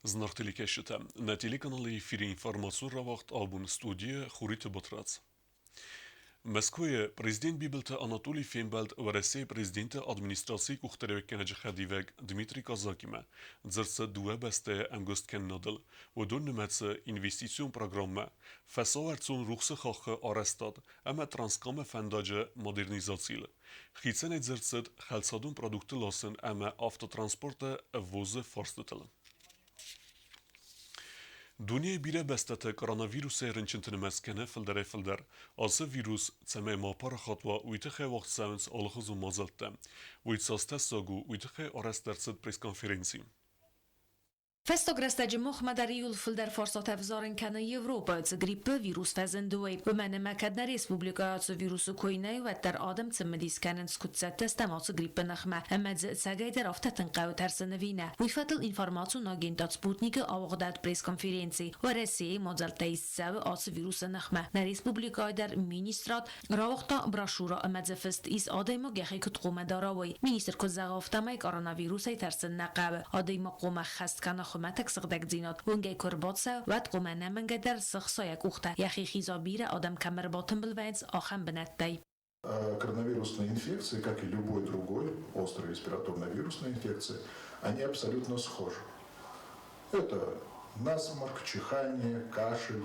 Зынаргъ телекӕсджытӕ, нӕ телеканалы эфиры информацион рауагъд абон студийы Хуриты Батрадз. Мӕскуыйы президент Бибылты Анатолий фембӕлд Уӕрӕсейы президенты администрацийы къухдариуӕггӕнӕджы хӕдивӕг Дмитрий Казакимӕ. Дзырд сӕ дыууӕ бӕстӕйы ӕмгуысткӕнынадыл, уыдон нымӕцы инвестицион программӕ, фӕсауӕрцон рухсы хаххы арӕзтад ӕмӕ Транскамы фӕндаджы модернизацийыл. Хицӕнӕй дзырд цыд хӕлцадон продуктты ласын ӕмӕ автотранспорты ввозы фарстытыл. Дунейы бирӕ бӕстӕты коронавирусӕй рынчынты нымӕц кӕны фылдӕрӕй-фылдӕр. Ацы вирус цӕмӕй ма апарахат уа, уый тыххӕй уагъд цӕуынц алыхуызон мадзӕлттӕ. Уый цас тӕссаг у, уый тыххӕй арӕзт ӕрцыд пресс-конференци. Фӕстаг рӕстӕджы махмӕ дӕр иууыл фылдӕр фарстатӕ ӕвзарын кӕны Европӕ цы гриппы вирус фӕзынд, уый. Уымӕн ӕмӕ кӕд нӕ республикӕйы ацы вирусы кой нӕй, уӕддӕр адӕм цымыдис кӕнынц, куыд цӕттӕ стӕм ацы гриппы ныхмӕ ӕмӕ дзы ӕцӕгӕйдӕр афтӕ тынг хъӕуы тӕрсын ӕви нӕ. Уый фӕдыл информацион агентад Спутник-ы ауагъдад пресс-конференци Уӕрӕсейы мадзӕлттӕ ист цӕуы ацы вирусы ныхмӕ. Нӕ республикӕйы дӕр министрад рауагъта брошюрӕ ӕмӕ дзы фыст ис, адӕймаг йӕхи куыд хъуамӕ дара, уый. Министр куыд зӕгъы, афтӕмӕй коронавирусӕй тӕрсын нӕ хъӕуы. Адӕймаг хъуамӕ ӕххӕст кӕна хуымӕтӕг сыгъдӕгдзинад. Уынгӕй куы ӕрбацӕуы, уӕд хъуамӕ ӕнӕмӕнгӕй дӕр сыхса йӕ къухтӕ, йӕхи хиза бирӕ адӕм кӕм ӕрбатымбыл вӕййынц, ахӕм бынӕттӕй. Коронавирусные инфекции, как и любой другой острой респираторной вирусной инфекции, они абсолютно схожи. Это насморк, чихание, кашель.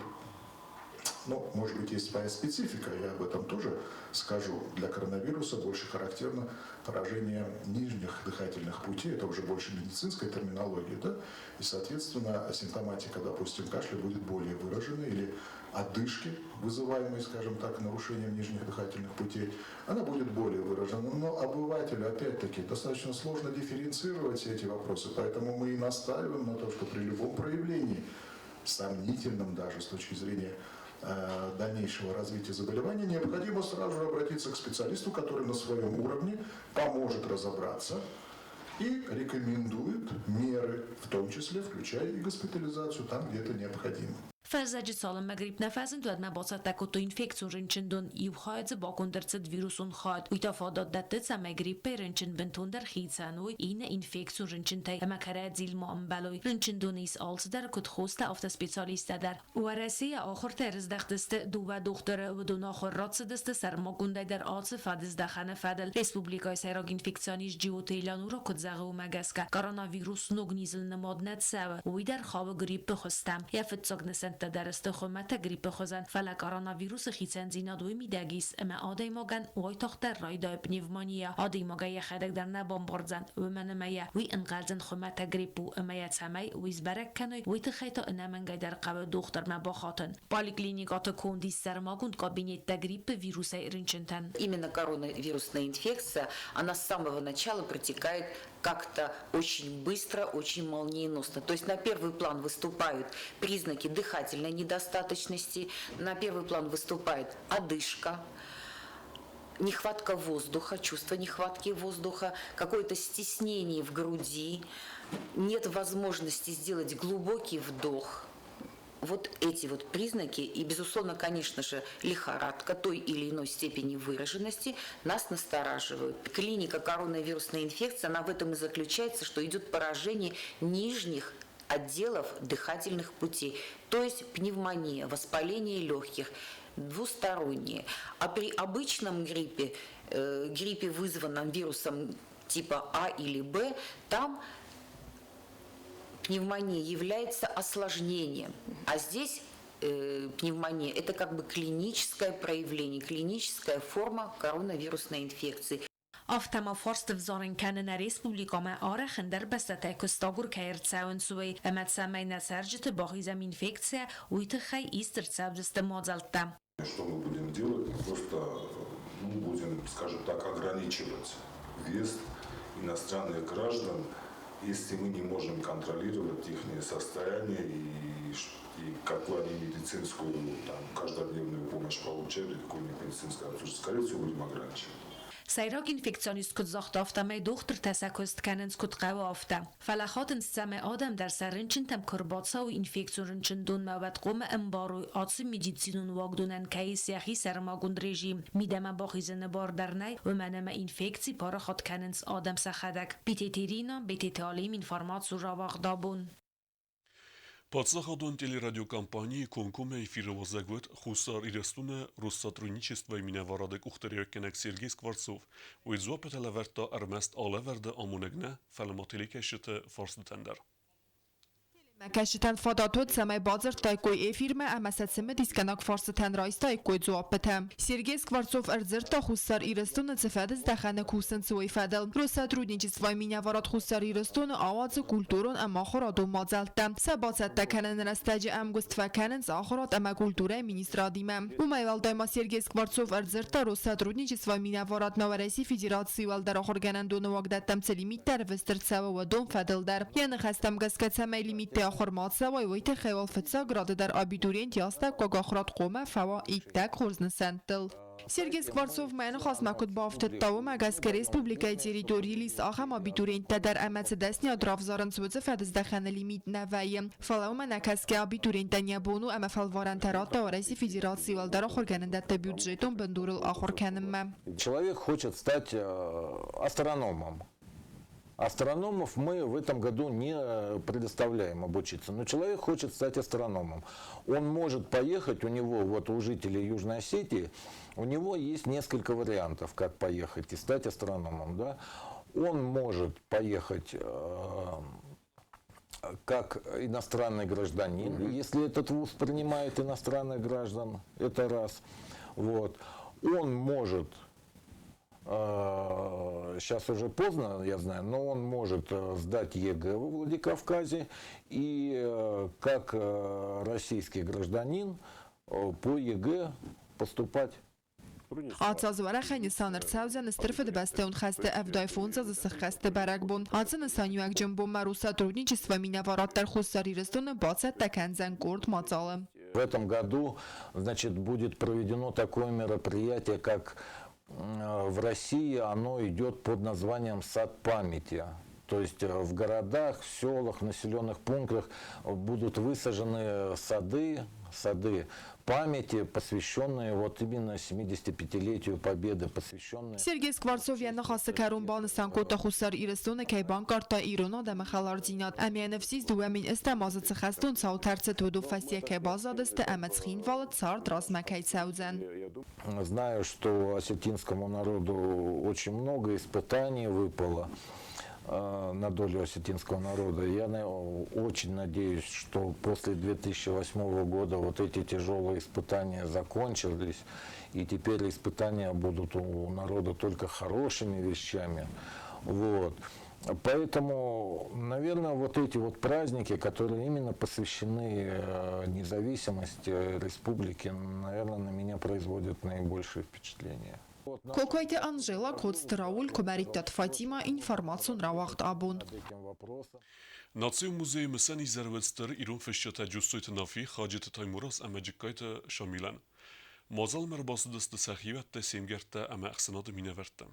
Ну, может быть, есть своя специфика, я об этом тоже скажу. Для коронавируса больше характерно поражение нижних дыхательных путей, это уже больше медицинская терминология, да, и, соответственно, симптоматика, допустим, кашля будет более выражена или одышки, вызываемой, скажем так, нарушением нижних дыхательных путей, она будет более выражена. Но обывателю, опять-таки, достаточно сложно дифференцировать эти вопросы, поэтому мы и настаиваем на том, что при любом проявлении, сомнительном даже с точки зрения дальнейшего развития заболевания, необходимо сразу же обратиться к специалисту, который на своем уровне поможет разобраться и рекомендует меры, в том числе включая и госпитализацию там, где это необходимо. Фӕззӕджы цалынмӕ грипп нӕ фӕзынд, уӕдмӕ бацӕттӕ кодтой инфекцион рынчындон. Иу хайы дзы баконд ӕрцыд вирусон хатт. Уый та фадат дӕтты, цӕмӕй гриппӕй рынчын бынтондӕр хицӕн уой иннӕ инфекцион рынчынтӕй ӕмӕ кӕрӕдзийыл ма ӕмбӕлой. Рынчындоны ис алцыдӕр, куыд хостӕ, афтӕ специалисттӕ дӕр. Уӕрӕсейӕ ахуыртӕ ӕрыздӕхтысты дыууӕ дохтыры. Уыдон ахуыр рацыдысты сӕрмагондӕй дӕр ацы фӕдыздӕхӕны фӕдыл. Республикӕйы сӕйраг инфекционист Джиоты Элеонора куыд зӕгъы, уымӕ гӕсгӕ коронавирус ног низыл нымад нӕ цӕуы, уый дӕр хауы гриппы хуызтӕм. Йӕ фыццаг нысӕнттӕ дӕр сты хуымӕтӕг гриппы хуызӕн, фӕлӕ коронавирусы хицӕндзинад уый мидӕг ис, ӕмӕ адӕймагӕн уайтагъддӕр райдайы пневмония. Адӕймагӕй йӕхӕдӕг дӕр нӕ бамбардзӕн, уымӕн ӕмӕ йӕ уый ӕнхъӕлдзӕн хуымӕтӕг грипп у ӕмӕ йӕ цӕмӕй уый сбӕрӕг кӕной, уый тыххӕй та ӕнӕмӕнгӕй дӕр хъӕуы дохтырмӕ бахатын. Поликлиникӕты конд ис сӕрмагонд кабинеттӕ гриппы вирусӕй рынчынтӕн. Именно коронавирусная инфекция, она с самого начала протекает как-то очень быстро, очень молниеносно. То есть на первый план выступают признаки дыхательной недостаточности, на первый план выступает одышка, нехватка воздуха, чувство нехватки воздуха, какое-то стеснение в груди, нет возможности сделать глубокий вдох. Вот эти вот признаки и, безусловно, конечно же, лихорадка той или иной степени выраженности нас настораживают. Клиника коронавирусной инфекции, она в этом и заключается, что идет поражение нижних отделов дыхательных путей, то есть пневмония, воспаление легких, двусторонние. А при обычном гриппе, гриппе, вызванном вирусом типа А или Б, там пневмония является осложнением. А здесь пневмония – это как бы клиническое проявление, клиническая форма коронавирусной инфекции. Афтӕ ма фарст ӕвзарын кӕны нӕ республикӕмӕ арӕх ӕндӕр бӕстӕтӕй куыстагур кӕй ӕрцӕуынц, уый, ӕмӕ цӕмӕй нӕ цӕрджыты бахизӕм инфекцийӕ, уый тыххӕй ист ӕрцӕудзысты мадзӕлттӕ. Что мы будем делать? Мы просто, ну, будем, скажем так, ограничивать въезд иностранных граждан, если мы не можем контролировать их состояние и какую они медицинскую там, каждодневную помощь получают, и какое у них медицинское обслуживание. Скорее всего, будем ограничивать. Сӕйраг инфекционист куыд загъта, афтӕмӕй дохтыртӕ сӕ куыст кӕнынц куыд хъӕуы, афтӕ. Фӕлӕ хатынц, цӕмӕй адӕм дӕр сӕ рынчынтӕм куы рбацӕуой инфекцион рынчындонмӕ, уӕд хъуамӕ ӕмбарой, ацы медицинон уагдонӕн кӕй ис йӕхи сӕрмагонд режим. Мидӕмӕ бахизыны бар дӕр нӕй, уымӕн ӕмӕ инфекци парахат кӕнынц адӕм сӕхӕдӕг. Битеты Ирина, Бететы Алим, информаци рауагъд абон. Паддзахадон телерадиокомпанийы комкоммӕ эфиры уазӕг уыд Хуссар Ирыстоны Россотрудничествойы минӕварады къухдариуӕггӕнӕг Сергей Скворцов. Уый дзуаппытӕ лӕвӕрдта ӕрмӕст алӕвӕрды амонӕг нӕ, фӕлӕ ма телекӕсджыты фарстытӕн дӕр. Кӕсджытӕн фадат уыд, цӕмӕй бадзырдтаиккой эфирмӕ ӕмӕ сӕ цымыдисгӕнӕг фарстытӕн райстаиккой дзуаппытӕ. Сергей Скворцов ӕрдзырдта Хуссар Ирыстоны цы фӕдыздӕхӕны кусынц, уый фӕдыл. Россотрудничествойы минӕварад Хуссар Ирыстоны ауадзы культурон ӕмӕ ахуырадон мадзӕлттӕ. Сӕ бацӕттӕ кӕныны рӕстӕджы ӕмгуыст фӕкӕнынц ахуырад ӕмӕ культурӕйы министрадимӕ. Уымӕй уӕлдай ма Сергей Скворцов ӕрдзырдта Россотрудничествойы минӕварадмӕ Уӕрӕсейы Федерацийы уӕлдӕр ахуыргӕнӕндоны уагдӕттӕм цы лимиттӕ ӕрвыст ӕрцӕуы, уыдон фӕдыл дӕр. Йӕ ныхӕстӕм гӕсгӕ, цӕмӕй лимиттӕ ахуыр ма цӕуой, уый тыххӕй уал фыццаг рады дӕр абитуриент йӕ астӕуккаг ахуырад хъуамӕ фӕуа иттӕг хорз нысӕнттыл. Сергей Скворцов мӕ ныхасмӕ куыд бафтыдта, уымӕ гӕсгӕ республикӕйы территорийыл ис ахӕм абитуриенттӕ дӕр ӕмӕ цы дӕсниад равзарынц, уыцы фӕдыздӕхӕны лимит нӕ вӕййы. Фӕлӕ уымӕ нӕ кӕсгӕ абитуриенттӕн йӕ бон у ӕмӕ фӕлварӕнтӕ радта Уӕрӕсейы Федерацийы уӕлдӕр ахуыргӕнӕндӕтты бюджетон бындурыл ахуыр кӕнынмӕ. Человек хочет стать астрономом. Астрономов мы в этом году не предоставляем обучиться. Но человек хочет стать астрономом. Он может поехать, у него, вот у жителей Южной Осетии, у него есть несколько вариантов, как поехать и стать астрономом. Да? Он может поехать как иностранный гражданин, если этот вуз принимает иностранных граждан, это раз. Вот. Он может, сейчас уже поздно, я знаю, но он может сдать ЕГЭ во Владикавказе и как российский гражданин по ЕГЭ поступать. Ацы аз уӕрӕхӕй нысан ӕрцӕудзӕн Стыр Фыдыбӕстӕйон хӕсты 75 азы сыххӕсты бӕрӕгбон. Ацы нысаниуӕгджын бонмӕ Россотрудничество минӕварад дӕр Хуссар Ирыстоны бацӕттӕ кӕндзӕн къорд мадзалы. В этом году, значит, будет проведено такое мероприятие, как в России оно идет под названием «Сад памяти». То есть в городах, в селах, населенных пунктах будут высажены сады, сады памяти, посвященные вот именно 75-летию Победы, посвященные... Сергей Скворцов йӕ ныхасы кӕрон банысан кодта Хуссар Ирыстоны кӕй банкъардта ирон адӕмы хӕлардзинад ӕмӕ йӕ ныфс ис 2008 азы цы хӕстон цаутӕ ӕрцыд, уыдон фӕстийӕ кӕй баззадысты ӕмӕ Цхинвалы цард размӕ кӕй цӕудзӕн. Знаю, что осетинскому народу очень много испытаний выпало на долю осетинского народа. Я очень надеюсь, что после 2008 года вот эти тяжелые испытания закончились, и теперь испытания будут у народа только хорошими вещами. Вот. Поэтому, наверное, вот эти вот праздники, которые именно посвящены независимости республики, наверное, на меня производят наибольшее впечатление. Кокойты Анжела, Коцты Рауль, Куымӕридтаты Фатима, информацион рауагъд Абон. Национ музейы мысӕн изӕр уыд стыр ирон фысджытӕ Джуссойты Нафи, Хаджиты Таймураз ӕмӕ Джыккайты Шамилӕн. Мадзалмӕ ӕрбацыдысты сӕ хиуӕттӕ, се мгӕрттӕ ӕмӕ ӕхсӕнады минӕвӕрттӕ.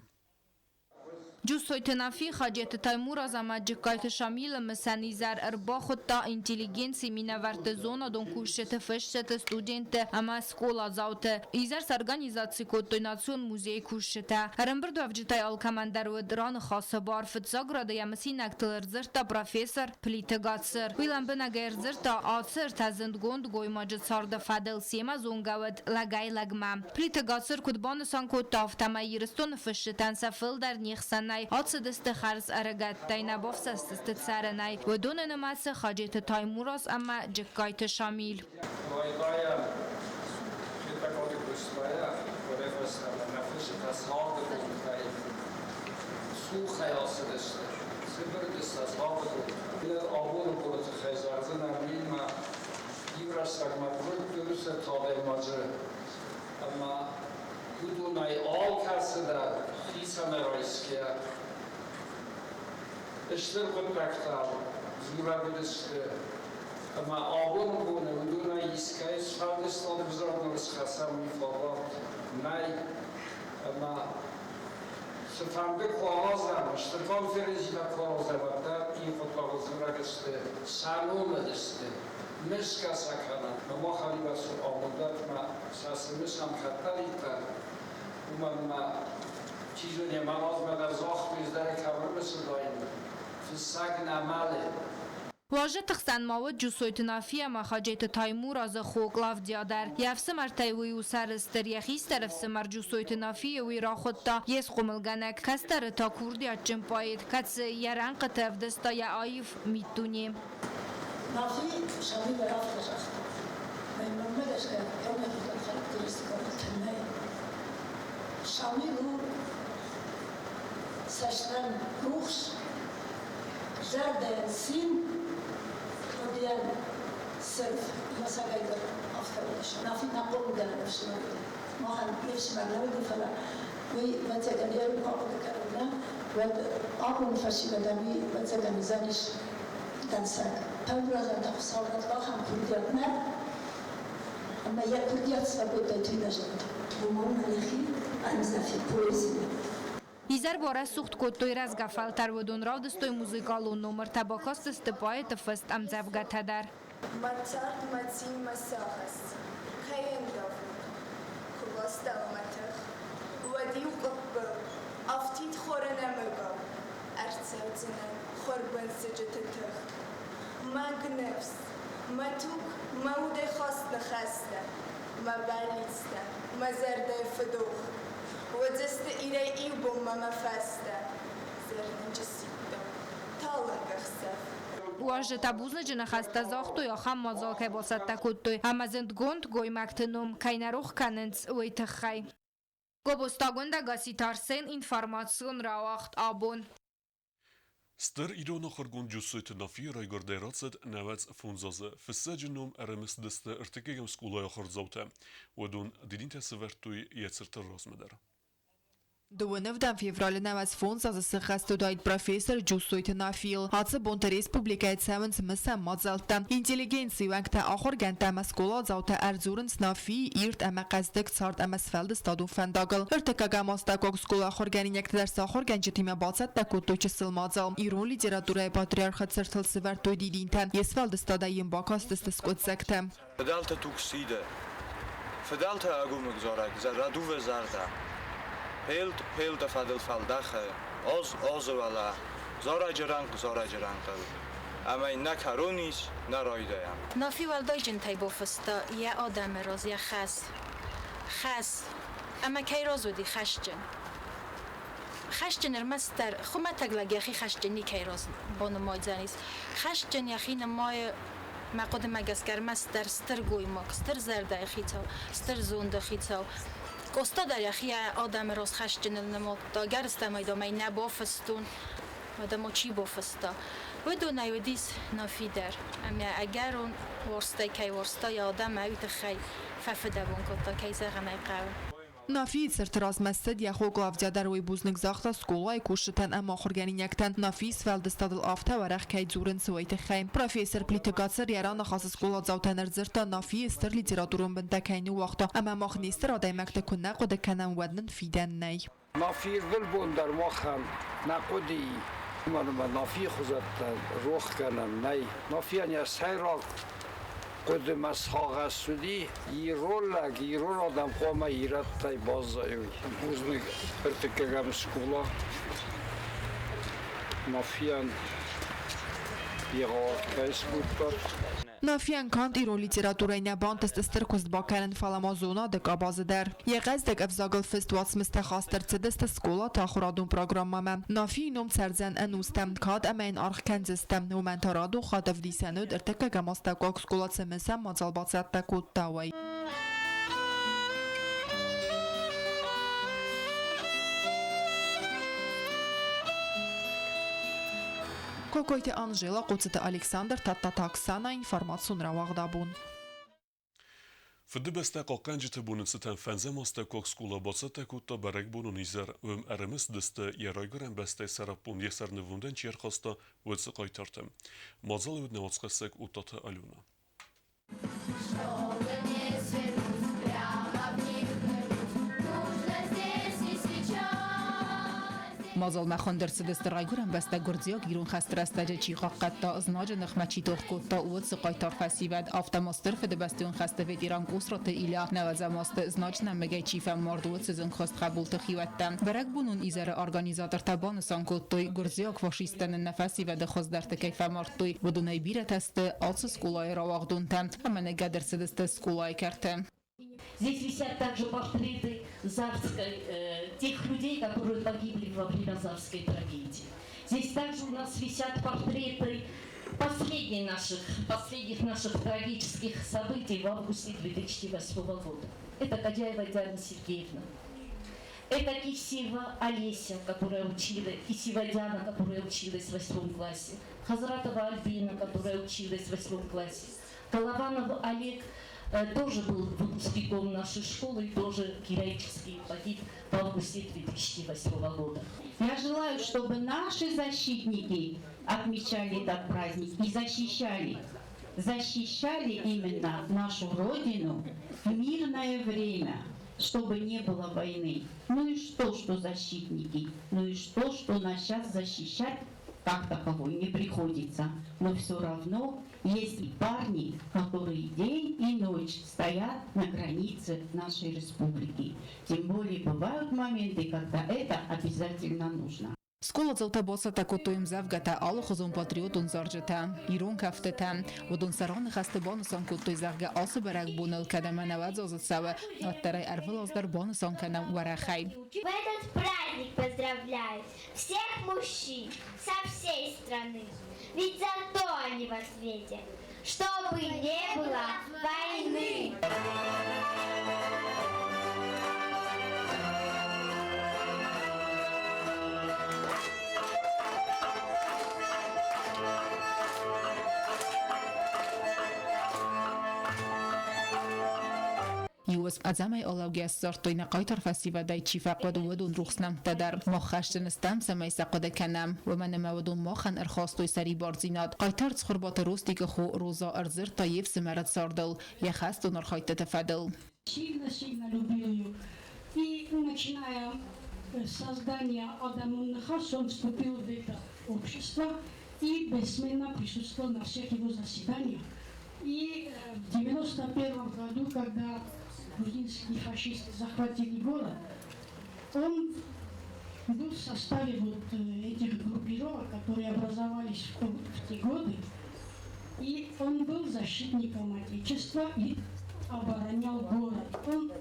Джуссойты Нафи, Хаджеты Таймураз ӕмӕ Джыккайты Шамилы мысӕн изӕр ӕрбахуыдта интеллигенцийы минӕвӕртты, зонадон кусджыты, фысджыты, студентты ӕмӕ скъоладзауты. Изӕр сорганизаци кодтой Национ музейы кусджытӕ. Ӕрӕмбырдуӕвджытӕй алкӕмӕн дӕр уыд раныхасы бар. Фыццаг рады йӕ мысинӕгтыл ӕрдзырдта профессор Плиты Гацыр. Уый лӕмбынӕгӕй ӕрдзырдта ацы ӕртӕ зындгонд гоймаджы царды фӕдыл, семӕ зонгӕ уыд лӕгӕй-лӕгмӕ. Плиты Гацыр куыд банысан кодта, афтӕмӕй Ирыстоны фысджытӕн сӕ фылдӕр не хсӕнӕй ацыдысты хӕрз ӕрыгӕттӕй, нӕ бафсӕстысты цӕрынӕй. Уыдоны нымӕцы Хаджеты Таймураз ӕмӕ Джыккайты Шамил. Райдайӕн Хетӕгкаты Къостайӕ уӕдӕй фӕстӕмӕ нӕ фысджытӕ царды бонтӕй цухӕй ацыдысты. Цыбырты сӕ царды бонтӕ. Абоны боны тыххӕй зӕгъдзынӕн мемӕ иу рӕстӕгмӕ куы адӕймаджы ӕмӕ уыдонӕй алкӕцыдӕр хицӕнӕй райсгӕ стыр хъуыддӕгтӕ дзурӕг уыдысты ӕмӕ абоны боны уыдонӕй искӕй сфӕлдыстады взагыл схӕцӕм, уый фадат нӕй. Ӕмӕ цыфӕнды куы аразӕм, стыр конференцитӕ куы аразӕм, уӕддӕр ивгъуыд дзурӕг сты, сӕ номыл сты, мысгӕ сӕ кӕнӕм. Махӕн амондатмӕ сӕ цы мысӕм кӕддӕриддӕр, уымӕн ӕмӕ чи зоны, мӕ размӕ дӕр загътой, ӕз дӕр кӕм ӕрымысыдаин, фыссӕг нӕ мӕлы. Уазджыты хсӕн ма уыд Джусойты Нафи ӕмӕ Хаджеты Таймуразы хо Клавдия дӕр. Йӕ ӕфсымӕртӕй уый у сӕрыстыр, йӕ хистӕр ӕфсымӕр Джусойты Нафийы уый рахуыдта йе схъомылгӕнӕг, кӕстӕры та курдиатджын поэт, кӕцы йӕ рӕнхъыты ӕвдыста йӕ аив миддуне. Нафи Шамилы афтӕ загъта, Мӕнмӕ гӕсгӕ кӕмӕдӕр характеристикӕ нӕй. Шамил у цӕстӕн рухс, зӕрдӕйӕн цин, хъуыдыйӕн цырв. Ӕмӕ афтӕ уыдис. Нафи нӕ хъомылгӕнӕг ӕфсымӕр уыди. Махӕн не фсымӕр нӕ уыди, фӕлӕ уый, ӕвӕццӕгӕн, йӕ куы ахъуыды кӕнын, нӕ, уӕд абоны фӕсивӕдӕн уый, ӕвӕццӕгӕн, уыдзӕнис дӕнцӕг. Таймуразӕн та Хуыцау радта ахӕм курдиат нӕ, ӕмӕ йӕ курдиат сфӕкодтай, уый нӕ зыдта. Уымӕн йӕхи ӕрмдзӕфи поэзимӕ. Изӕр барӕсугъд кодтой рӕзгӕ фӕлтӕр, уыдон равдыстой музыкалон номыртӕ, бакастысты поэты фыст ӕмдзӕвгӕтӕ дӕр. Мӕ цард, мӕ цин, мӕ сагъӕс, кӕй ӕндавут? Куы бастӕл мӕ тых, уӕд-иу къуыппыл, афтид хоры нӕмыгау, ӕрцӕудзынӕн хурбын сыджыты тых. Мӕнг ныфс, мӕ туг, мӕ удӕй хаст ныхӕстӕ, мӕ бӕллицтӕ, мӕ зӕрдӕйы фыдох. Уыдзысты Ирӕй иу бонмӕ мӕ фӕстӕ, зӕрнынджы сидтау, талынг ӕхсӕв. Уазджытӕ бузныджы ныхӕстӕ загътой, ахӕм мадзал кӕй бацӕттӕ кодтой ӕмӕ зындгонд гоймӕгты ном кӕй нӕ рох кӕнынц, уый тыххӕй. Гобозтагондӕ Гасситы Арсен информацион рауагъд абон. Стыр ирон ахуыргонд Джусойты Нафийы райгуырдӕй рацыд 95 азы. Фыссӕджы ном ӕрымысыдысты ӕртыккӕгӕм скъолайы ахуырдзаутӕ. Уыдон дидинтӕ сӕвӕрдтой йӕ цырты размӕ дӕр. 25 февралы 95 азы сыххӕст уыдаид профессор Джусойты Нафийыл. Ацы бонты республикӕйы цӕуынц мысӕн мадзӕлттӕ. Интеллигенцийы уӕнгтӕ, ахуыргӕндтӕ ӕмӕ скъоладзаутӕ ӕрдзурынц Нафийы ирд ӕмӕ хъӕздыг цард ӕмӕ сфӕлдыстадон фӕндагыл. Ӕртыккӕгӕм астӕуккаг скъола ахуыргӕнинӕгтӕ дӕр сӕ ахуыргӕнджытимӕ бацӕттӕ кодтой чысыл мадзал. Ирон литературӕйы патриархы цыртыл сӕвӕрдтой дидинтӕ, йе сфӕлдыстадӕй йын бакастысты скъуыддзӕгтӕ. Фыдӕлты туг сиды. Фыдӕлты ӕгомыг зарӕг рӕдувы зӕрдӕ. Пелт пелты фӕдыл фӕлдӕхы, оз озы уӕлӕ, зарӕджы рӕнхъ зарӕджы рӕнхъыл. Ӕмӕ йын нӕ кӕрон ис, нӕ райдайӕн. Нафи уӕлдайджынтӕй бафыста йӕ адӕмы раз йӕ хӕс. Хӕс. Ӕмӕ кӕй раз уыди хӕсджын? Хӕсджын ӕрмӕстдӕр хуымӕтӕг лӕг йӕхи хӕсджын никӕй раз банымайдзӕнис. Хӕсджын йӕхи нымайы мӕ хъуыдымӕ гӕсгӕ ӕрмӕстдӕр стыр гоймаг, стыр зӕрдӕйы хицау, стыр зонды хицау. Къоста дӕр йӕхи адӕмы раз хӕсджыныл нымадта, гӕрзтӕмӕй дам ӕй нӕ бафыстон, уӕдӕ ма чи бафыста. Уыдонӕй уыдис Нафи дӕр, ӕмӕ ӕгӕрон уарзтӕй кӕй уарзта йӕ адӕмы, уый тыххӕй фӕфыдӕбон кодта, кӕй зӕгъын ӕй хъӕуы. Нафийы цырты размӕ ссыд йӕ хо Клавдия дӕр уый бузныг загъта скъолайы кусджытӕн ӕмӕ ахуыргӕнинӕгтӕн, Нафийы сфӕлдыстадыл афтӕ уӕрӕх кӕй дзурынц, уый тыххӕй. Профессор Плиты Гацыр йӕ раныхасы скъоладзаутӕн ӕрдзырдта, Нафийы стыр литературон бынтӕ кӕй ныууагъта ӕмӕ мах не стыр адӕймӕгты куы нӕ хъуыды кӕнӕм, уӕд нын фидӕн нӕй. Нафийы ӕрвылбон дӕр махӕн нӕ хъуыдыйы, уымӕн ӕмӕ Нафийы хуызӕттӕ рохгӕнӕн нӕй. Нафийӕн йӕ сӕйраг хъуыдымӕ сагъӕс уыди, ирон лӕг, ирон адӕм хъуамӕ ирӕттӕй баззайой. Бузныг ӕртыккӕгӕм скъола Нафийӕн егъау кӕй скодтат. Нафийӕн канд ирон литературӕйы нӕ бантыст стыр куыст бакӕнын, фӕлӕ ма зонады къабазы дӕр. Йӕ хъӕздыг ӕвзагыл фыст уацмыстӕ хаст ӕрцыдысты скъолаты ахуырадон программӕмӕ. Нафийы ном цӕрдзӕн ӕнустӕм, кад ӕмӕ йын аргъ кӕндзыстӕм. Уымӕн та радон хатт ӕвдисӕн уыд, ӕртыккӕгӕм астӕуккаг скъола цы мысӕн мадзал бацӕттӕ кодта, уый. Кокойты Анжела, Хъоцыты Александр, Тадтаты Оксана, информацион рауагъд абон. Фыдыбӕстӕ хъахъхъӕнджыты боны цытӕн фӕндзӕм астӕуккаг скъола бацӕттӕ кодта бӕрӕгбонон изӕр. Уым ӕрымысыдысты, йӕ райгуырӕн бӕстӕйы сӕраппонд йӕ сӕрнывондӕн чи ӕрхаста, уыцы хъайтарты. Мадзалы уыд нӕ уацхӕссӕг Оттаты Алена. Мадзалмӕ хуынд ӕрцыдысты райгуырӕн бӕстӕ гуырдзиаг-ирон хӕсты рӕстӕджы чи хъахъхъӕдта, знаджы ныхмӕ чи тох кодта, уыцы хъайтар фӕсивӕд, афтӕ ма Стыр Фыдыбӕстӕйон хӕсты ветеран Къусраты Илья, нӕуӕдзӕм азты знаджы нӕмыгӕй чи фӕмард, уыцы зынгхуыст хъӕбулты хиуӕттӕ. Бӕрӕгбонон изӕры организатортӕ банысан кодтой, гуырдзиаг фашисттӕ нын нӕ фӕсивӕды хуыздӕрты кӕй фӕмардтой, уыдонӕй бирӕтӕ сты ацы скъолайы рауагъдонтӕ ӕмӕ ныгӕд ӕрцыдысты скъолайы кӕрты. Здесь висят также портреты Зарской, тех людей, которые погибли во время Зарской трагедии. Здесь также у нас висят портреты последних наших трагических событий в августе 2008 года. Это Кадяева Диана Сергеевна. Это Кисева Олеся, которая учила, Кисева Диана, которая училась в 8 классе. Хазратова Альбина, которая училась в 8 классе. Голованов Олег тоже был выпускником нашей школы и тоже героически погиб в августе 2008 года. Я желаю, чтобы наши защитники отмечали этот праздник и защищали. Защищали именно нашу Родину в мирное время, чтобы не было войны. Ну и что, что защитники? Ну и что, что нас сейчас защищать как таковой не приходится. Но все равно есть парни, которые день и ночь стоят на границе нашей республики. Тем более бывают моменты, когда это обязательно нужно. Скъоладзаутӕ бацӕттӕ кодтой ӕмдзӕвгӕтӕ, алыхуызон патриотон зарджытӕ, ирон кӕфтытӕ. Уыдон сӕ раныхӕсты банысан кодтой, зӕгъгӕ, ацы бӕрӕгбоныл кӕд ӕмӕ нӕуӕдз азы цӕуы, уӕддӕр ӕй ӕрвылаз дӕр банысан кӕнӕм уӕрӕхӕй. В этот праздник поздравляю всех мужчин со всей страны. Ведь за то они в ответе, чтобы не было войны. Иу ӕдзӕмӕй алӕугӕ ссардтой нӕ хъайтар фӕсивӕдӕй чи фӕхъуыд, уыдон рухс нӕмттӕ дӕр. Мах хӕсджын стӕм, цӕмӕй сӕ хъуыды кӕнӕм, уымӕн ӕмӕ уыдон махӕн ӕрхастой сӕрибардзинад. Хъайтар Цхуырбаты Ростикы хо Роза ӕрдзырдта йе фсымӕры цардыл, йӕ хӕстон архайдтыты фӕдыл. Сильно-сильно любил ее. И начиная с создания Адамон Нахас, он вступил в это общество и бессменно присутствовал на всех его заседаниях. И в 91 году, когда грузинские фашисты захватили город, он был в составе вот этих группировок, которые образовались в те годы. И он был защитником Отечества и оборонял город. Он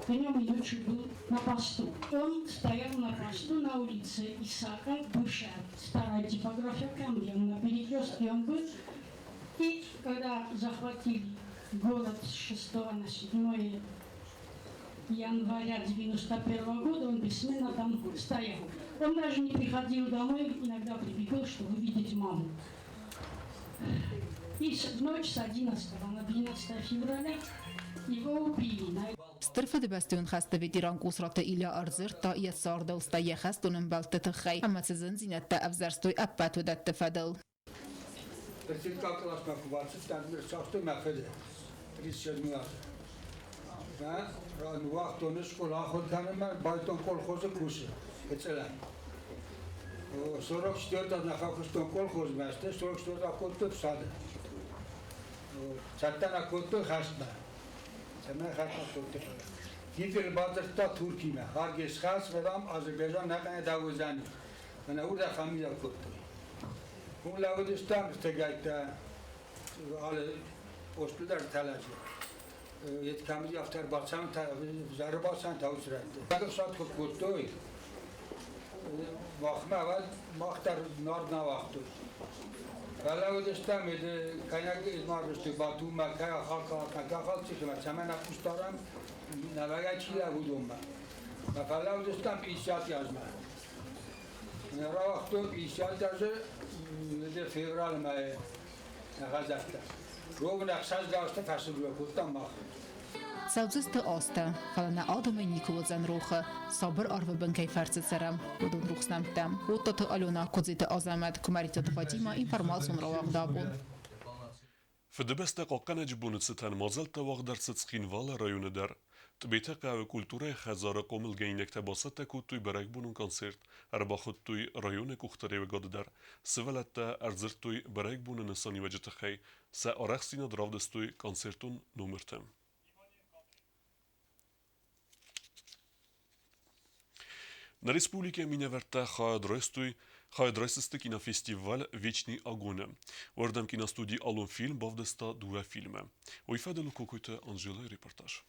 днем и ночью был на посту. Он стоял на посту на улице Исака, бывшая старая типография Камбиан, на перекрестке он был. И когда захватили город с 6 на 7 января 91 года, он бессменно там стоял. Он даже не приходил домой, иногда прибегал, чтобы увидеть маму. И в ночь с 11 на 12 февраля его убили. Стыр Фыдыбӕстӕйон хӕсты ветеран Къусраты Илья ӕрдзырдта йӕ цардыл, стӕй йӕ хӕстон ӕмбӕлтты тыххӕй ӕмӕ цы зындзинӕдтӕ ӕвзӕрстой, ӕппӕт уыдӕтты фӕдыл. Ӕртыккаг къласмӕ куы бацыдтӕн, ӕрцахстой мӕ фыды 37 азы. Мӕ ныууагътон скъола ахуыр кӕнынмӕ, байтон колхозы кусы гыццылӕй. 44 аз нӕ фӕкуыстон колхозмӕ, стӕй 44 акодтой фсады. Цӕттӕ нӕ кодтой хӕстмӕ. Цӕмӕй хӕстмӕ кодтой. Гитлер бадзырдта Туркимӕ. Харгес хӕс, фӕлӕ Азербайджан нӕ кӕнӕ дауыдзӕни. Мӕнӕ уырдӕм фӕмидӕг кодтой. Уым лӕууыдыстӕм ӕртӕгӕйттӕ алы постыл дӕр тӕлӕджы. Йед кӕмыди афтӕ ӕрбацӕуынтӕ, ӕрбацӕуынтӕ уыцы рӕтты. Ӕфсад куы кодтой, махмӕ уӕд мах дӕр нард нӕ уагътой. Фӕлӕууыдыстӕм, кӕнӕ мардысты Батуммӕ, кӕй Ахалкалакмӕ, цӕмӕн ӕххуыс дарӕм, нӕвӕгӕй чи лӕг, уыдонмӕ. Фӕлӕууыдыстӕм 50 азмӕ. Рауагътон 50 азы февралы мӕйы хӕдзӕрттӕ. Ровно ӕхсӕз азты фӕсывӕд кодтам мах. Цӕудзысты азтӕ, фӕлӕ нӕ адӕмӕй никуы уыдзӕн рохы, сабыр арвы бын кӕй фӕрцы цӕрӕм, уыдон рухс нӕмттӕ. Оттаты Алена, Куыдзиты Азӕмӕт, Куымӕридтаты Фатимӕ, информацион рауагъд абон. Фыдыбӕстӕ хъахъхъӕнӕджы боны цытӕн мадзӕлттӕ уагъд ӕрцыд Цхинвалы районы дӕр. Тъбеты хъӕуы культурӕйы хӕдзары хъомылгӕнинӕгтӕ бацӕттӕ кодтой бӕрӕгбонон концерт, ӕрбахуыдтой районы къухдариуӕгады дӕр. Сывӕллӕттӕ ӕрдзырдтой бӕрӕгбоны нысаниуӕджы тыххӕй, сӕ арӕхстдзинад равдыстой концертон номырты. Нӕ республикӕйы минӕвӕрттӕ хайад райстой хайад райсдзысты кинофестиваль «Вечный огонь». Уырдӕм киностуди «Алонфильм» бавдыста дыууӕ фильмы. Уый фӕдыл у Кокойты Анжелӕйы репортаж.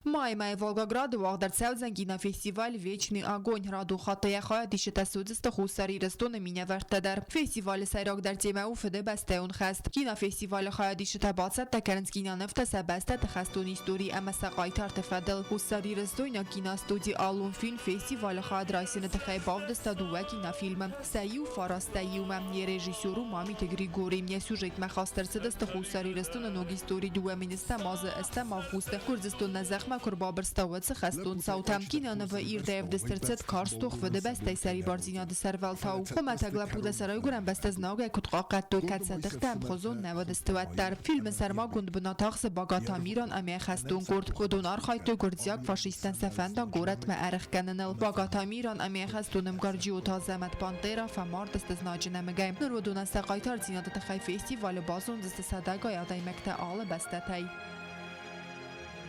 Майы мӕйы Волгограды уагъд ӕрцӕудзӕн кинофестиваль «Вечный огонь». Радон хатт йӕ хайадисджытӕ суыдзысты Хуссар Ирыстоны минӕвӕрттӕ дӕр. Фестивалы сӕйрагдӕр темӕ у Фыдыбӕстӕйон хӕст. Кинофестивалы хайадисджытӕ бацӕттӕ кӕнынц кинонывтӕ сӕ бӕстӕты хӕстон истори ӕмӕ сӕ хъайтарты фӕдыл. Хуссарирыстойнаг киностуди «Аллон-фильм» фестивалы хайад райсыны тыххӕй бавдыста дыууӕ кинофильмы. Сӕ иу фарастӕ иумӕ. Йӕ режиссер у Мамиты Григорий. Йӕ сюжетмӕ хаст ӕрцыдысты Хуссар Ирыстоны ног истори 2000 азы ӕстӕм августы Гуырдзыстон нӕ зӕхмӕ куы рбабырста, уӕд цы хӕстон цаутӕ. Кинонывы ирдӕй ӕвдыст ӕрцыд карз тох Фыдыбӕстӕйы сӕрибардзинады сӕрвӕлтау. Хуымӕтӕг лӕппутӕ сӕ райгуырӕн бӕстӕ знагӕй куыд хъахъхъӕдтой, кӕд сӕ тыхтӕ ӕмхуызон нӕ уыдысты, уӕддӕр. Фильмы сӕрмагонд бынат ахсы Багаты Амиран ӕмӕ йӕ хӕстон къорд. Уыдон архайдтой гуырдзиаг фашисттӕн сӕ фӕндаг горӕтмӕ ӕрӕхгӕныныл. Багаты Амиран ӕмӕ йӕ хӕстон ӕмгар Джиоты Азӕмӕт Пантера фӕмард сты знаджы нӕмыгӕй. Ныр уыдонӕн сӕ хъайтардзинады тыххӕй фестивалы базондзысты сӕдӕгай адӕймӕгтӕ алы бӕстӕтӕй.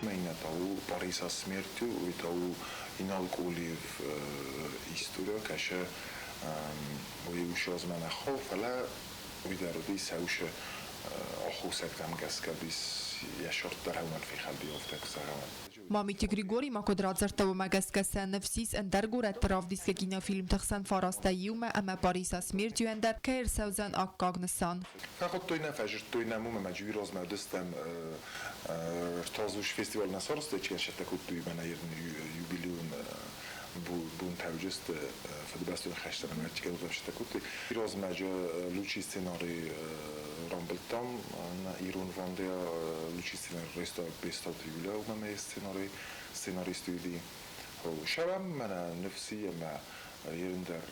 Иннӕ та у Пари со смертью, уый та у Инал Къулиев история, кӕсы уый усы азмӕ нӕ хо, фӕлӕ уый дӕр уыди сӕ усы аххосӕгтӕм гӕсгӕ уыдис йӕ шорт дӕр ӕмӕ фехӕлди, афтӕ куы зӕгъӕм. Мамиты Григорий ма куыд радзырдта, уымӕ гӕсгӕ сӕ ныфс ис ӕндӕр горӕтты равдисгӕ кинофильмты хсӕн фарастӕ иумӕ ӕмӕ Пари со смертью-ӕн дӕр кӕй ӕрцӕудзӕн аккаг нысан. Фӕхуыдтой нӕ, фӕзырдтой нӕм, уымӕ ӕмӕ размӕ уыдыстӕм ӕртӕ фестиваль нӕ сарӕзтой, чи ӕрцӕттӕ кодтой мӕнӕ юбилейон бонтӕ уыдысты Фыдыбӕстон хӕстӕн ӕмӕ ӕрцӕттӕ кодтой. Размӕ лучший сценарий рамбылдтам ирон Вандея, лучший сценарий райста Бестауты Юля, уымӕ ӕмӕ сценарий сценарист уыди. Сӕрӕм мӕнӕ ныфси ӕмӕ ерын дӕр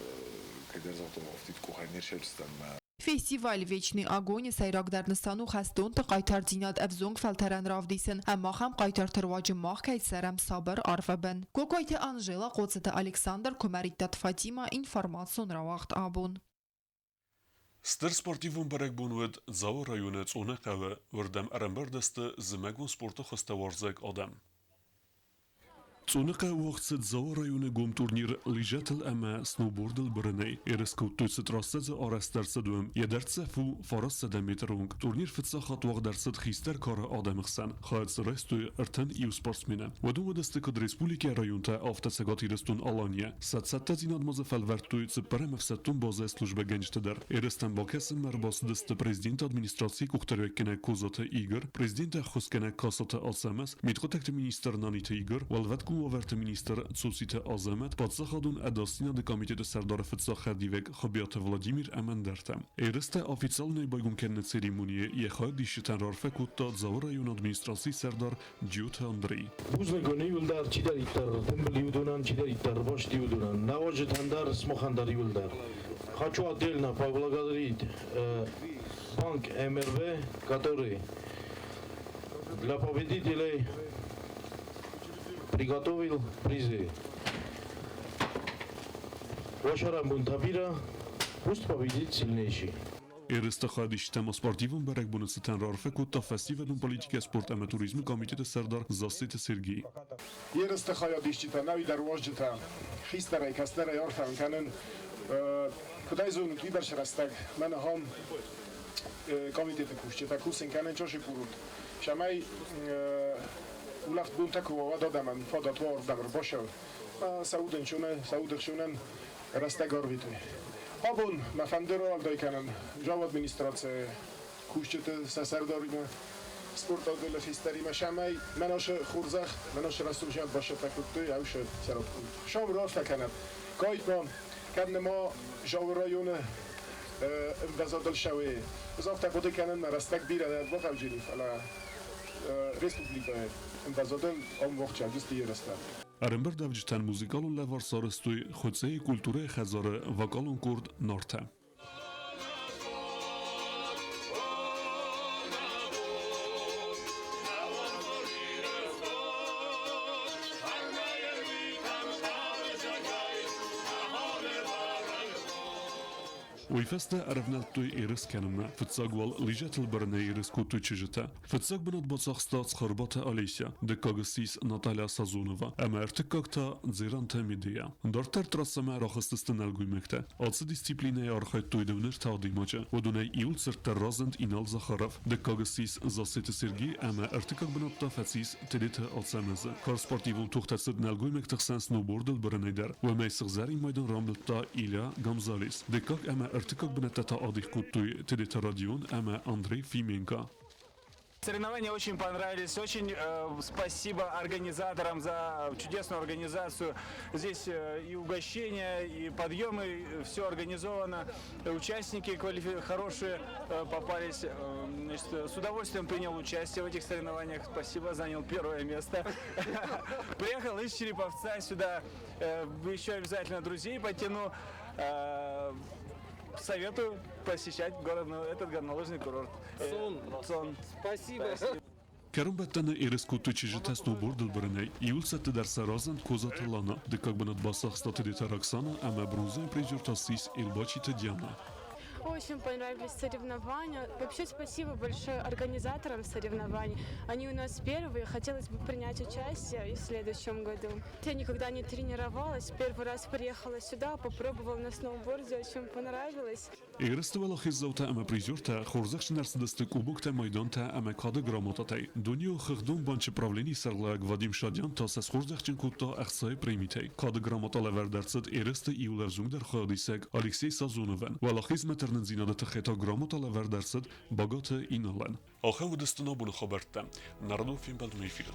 кӕйдӕр загътон афтид къухӕй не рсӕрдыстӕм. Фестиваль «Вечный огонь» сӕйрагдӕр нысан у хӕстонты хъайтардзинад ӕвзонг фӕлтӕрӕн равдисын ӕмӕ ахӕм хъайтарты руаджы мах кӕй цӕрӕм сабыр арвы бын. Кокойты Анжела, Хъоцыты Александр, Куымӕридтаты Фатимӕ, информацион рауагъд абон. Стыр спортивон бӕрӕгбон уыд Дзауы районы Цъоны хъӕуы, уырдӕм ӕрӕмбырд сты зымӕгон спорты хуызтӕ уарзӕг адӕм. Цъоны хъӕуы уагъд цыд Дзауы районы гом турнир лыжӕтыл ӕмӕ сноубордыл бырынӕй. Ерыс кодтой цы трассӕ дзы арӕзт ӕрцыд, уым. Йӕ дӕрддзӕф у 900 метры онг. Турнир фыццаг хатт уагъд ӕрцыд хистӕр кары адӕмы хсӕн. Хайад дзы райстой 31 спортсмены. Уыдон уыдысты куыд республикӕйы районтӕ, афтӕ Цӕгат Ирыстон-Аланийӕ. Сӕ цӕттӕдзинадмӕ дзы фӕлвӕрдтой цыппӕрӕм ӕфсӕддон базӕйы службӕгӕнджытӕ дӕр. Ерыстӕм бакӕсынмӕ ӕрбацыдысты президенты администрацийы къухдариуӕггӕнӕг Козаты Игорь, президенты ӕххуысгӕнӕг Касаты Ацӕмӕз, мидхъуыддӕгты министр Наниты Игорь, уӕлвӕткон уавӕрты министр Цоциты Азӕмӕт, паддзахадон ӕдасдзинады комитеты сӕрдары фыццаг хӕдивӕг Хуыбиаты Владимир ӕмӕ ӕндӕртӕ. Ерыстӕ официалонӕй байгом кӕныны церемонийы йӕ хайадисджытӕн раарфӕ кодта Дзауы районы администрацийы сӕрдар Джиоты Андрей. Бузныг иуылдӕр, чидӕриддӕр тымбыл иудонӕн, чидӕриддӕр баст иудонӕн, науӕджытӕн дӕр, смахӕн дӕр иуылдӕр. Хочу отдельно поблагодарить банк МРБ, который для победителей приготовил призы. Вашара Бунтабира, пусть победит сильнейший. Ерысты хайадисджытӕ ма спортивон бӕрӕгбоны цытӕн раарфӕ кодта фӕсивӕдон политикӕ, спорт ӕмӕ туризмы комитеты сӕрдар Зассеты Сергей. Ерысты хайадисджытӕ, нӕуидӕр уазджытӕ, хистӕрӕй, кӕстӕрӕй арфӕ кӕнын. Куыд ӕй зонут, уыйбӕрц рӕстӕг мӕн ахӕм комитеты кусджытӕ кусын кӕнын чосы курут, цӕмӕй улӕфт бонтӕ куы уа, уӕд адӕмӕн фадат уа ардӕм ӕрбацӕуын. Сӕ удӕхсонӕн рӕстӕг арвитой. Абон мӕ фӕнды рауӕлдай кӕнын Дзауы администрацийы кусджыты сӕ сӕрдаримӕ, спорты отделы хистӕримӕ, цӕмӕй мӕн ашы хорзӕх, мӕн ашы рӕсугъдзинад бацӕттӕ кодтой ӕвсы сӕраппонд. Сом раарфӕ кӕнӕд. Кӕд ма, кӕд нырма Дзауы районы ӕмвӕзадыл цӕуы, ӕз афтӕ хъуыды кӕнын, мӕ рӕстӕг бирӕ нӕ бахъавджын, фӕлӕ республикӕйы ӕмвӕзадыл ам уагъд цӕудзысты ерыстӕ. Ӕрӕмбырдуӕвджытӕн музыкалон лӕвар сарӕзтой Хуыцъейы культурӕйы хӕдзары вокалон къорд Нартӕ. Уый фӕстӕ ӕрӕвнӕлдтой ерыс кӕнынмӕ. Фыццаг уал лыжӕтыл бырынӕй ерыс кодтой чызджытӕ. Фыццаг бынат бацахста Цхуырбаты Олеся, дыккаг ссис Наталья Сазонова ӕмӕ ӕртыккаг та Дзеранты Медея. Дарддӕр трассӕмӕ рахызтысты нӕлгоймӕгтӕ. Ацы дисциплинӕйы архайдтой дыууынӕртӕ адӕймаджы. Уыдонӕй иуыл цырддӕр разынд Инал Захаров, дыккаг ссис Зассеты Сергей ӕмӕ ӕртыккаг бынат та фӕцис Тедеты Ацӕмӕзы. Карз спортивон тохтӕ цыд нӕлгоймӕгты хсӕн сноубордыл бырынӕй дӕр. Уымӕй сыгъзӕрин майдан рамбылдта Илья Гамзалис. Дыккаг ӕмӕ ӕртыккаг бынӕттӕ та адих кодтой Тедеты Родион ӕмӕ Андрей Фименко. Соревнования очень понравились. Очень спасибо организаторам за чудесную организацию. Здесь и угощения, и подъемы, все организовано. Участники хорошие попались. Значит, с удовольствием принял участие в этих соревнованиях. Спасибо, занял первое место. Приехал из Череповца сюда. Еще обязательно друзей подтяну. Советую посещать город, этот горнолыжный курорт. ЦОН. ЦОН. Спасибо. Кӕронбӕттӕны ерыс кодтой чызджытӕ сноубордыл бырынӕй. Иуыл цӕттӕ дӕр сӕ разынд Козаты Лана, дыккаг бынат бацахста Тедеты Роксана ӕмӕ бронзӕйы призер та ссис Елбачиты Диана. Очень понравились соревнования. Вообще спасибо большое организаторам соревнований. Они у нас первые. Хотелось бы принять участие и в следующем году. Я никогда не тренировалась. Первый раз приехала сюда, попробовала на сноуборде. Очень понравилось. Ерысты уӕлахиздзаутӕ ӕмӕ призертӕ хорзӕхджын ӕрцыдысты кубоктӕ, майдантӕ ӕмӕ кады грамотатӕй. Дунеон хыгъдон банчы правленийы сӕргълӕууӕг Вадим Шадян та сӕ схорзӕхджын кодта ӕхцайы премитӕй. Кады грамота лӕвӕрд ӕрцыд ерысты иуыл ӕвзонгдӕр хайадисӕг Алексей Сазоновӕн. Уӕлахизмӕ тырнындзинады тыххӕй та грамота лӕвӕрд ӕрцыд Багаты Иналӕн. Ахӕм уыдысты нӕ абоны хабӕрттӕ. Народон фембӕлдмӕ эфиры.